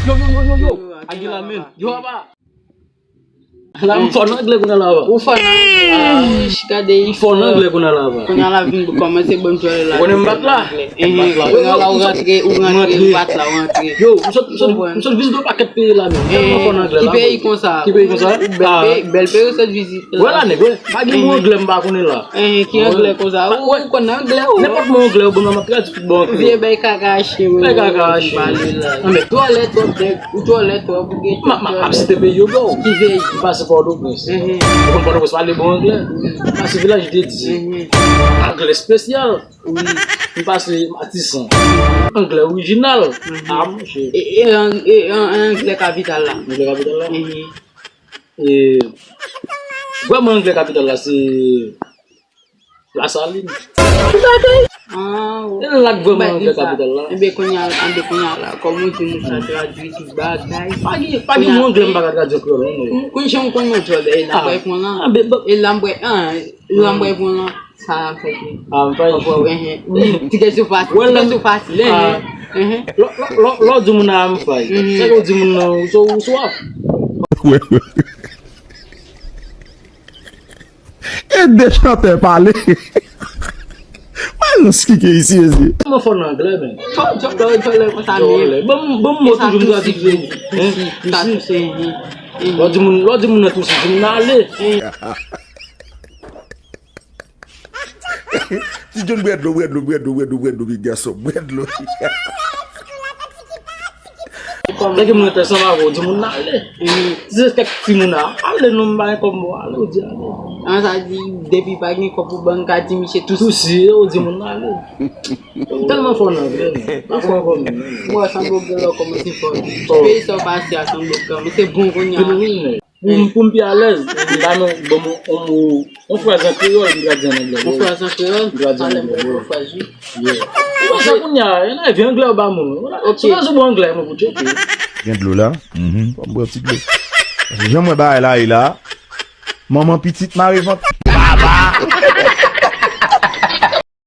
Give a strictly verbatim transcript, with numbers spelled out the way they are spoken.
Yo, yo, yo, yo, yo. Yo, Aguila, man. Yo, apa. La, m fò nan anglè kounye a la, apa. Ou fò nan anglè. Ish, gade, m fò nan anglè kounye a la, apa. Kounye a la vin kòmanse ban m djòlè la. Ou konnen m bat la? M bat la. Kounye a la, ou rantre, ou rantre, ou bat la, ou rantre. Yo, m sot, m sot, m sot vizite yon pakèt peyi la, menm. Tèlman fò nan anglè la. Ki peyi konsa? Ki peyi konsa? Bèl peyi, bèl peyi ou sot vizite la. Wè la, nèg, wè. Pa gen mo anglè m pa konnen la. Ki anglè konsa? Ou konn anglè, ou. Nenpòt mo anglè, ou ban m, m ap tradui tout bon anglè. Vye bay kaka. Pè kaka, cheri. Anben. Dwòlè twòp, nèg. Ou dwòlè twòp, ou gen. M ap, m ap site peyi yo, bro. Ki peyi? M pase Pòtoprens. Ou konn Pòtoprens pale bon anglè. M pase Vilaj de Dye. Anglè espesyal. M pase Matisan. Anglè orijinal. Ah, monchè. E, e, an- e, an- anglè kapital la. Anglè kapital la. E, vrèman anglè kapital la, se Lasalin. Ah, oh. E la k vrèman anglè kapital la. Enben, kounye a, enben, kounye a la, kòm ou di nou sa tradui tout bagay. Pa gen, pa gen mo anglè m pa ka tradui an kreyòl, non, non. Kounye a, jan m konn nan djòl, e la m pral pran lan. E la m pral, ah, e la m pral pran lan. Sa a fèt wi. Ah, m pa. Wi, ti kèsyon fasil, ti kèsyon fasil. Lè, lè, lè, lè w di moun nan, ah, m fay. Sa ke w di moun nan, ou sou, ou swaf. Wè, wè. E de chantè pale. Malans ki gen isi, mesye. Mwen fò nan anglè, men. Djòlè, djòlè konsa, men. Bon, bon, mwen toujou m tradui. Tousi, tousi, tousi. Lè w di moun, lè w di moun nan tousi, di moun nan ale. Ti John, bwè dlo, bwè dlo, bwè dlo, bwè dlo, bwè dlo, bwè dlo. Nèg moun nan tèt sanba avè w, di moun nan ale. Si se kèk timoun nan, ale non, m pa gen kòb mwen, ale, ou di ale. An sa di, depi pa gen kòb pou ban, ka di misye tousi. Tousi, ou di moun nan ale. Tèlman fò nan anglè, men. Pa fò ankò, men. Mwen sanble w gen lè w kòmanse fò. Peyi sa w pase a sanble w kòmanse bon kounye a. Pou m, pou m pi alèz, m ba nou, ban m yon, yon, yon fraz an kreyòl, m tradui an anglè. Yon fraz an kreyòl? M tradui an anglè, bro. Yon fraz, wi. Yeah. Ou konn sa kounye a, yon lè vye anglè ou ba moun. Ok. Sou rezo bon anglè, mwen, pou tcheke. Gen dlo la? Mhm. Fò m bwè yon ti dlo. Paske jan m wè bagay la ye la, manman pitit mare vant. Baba!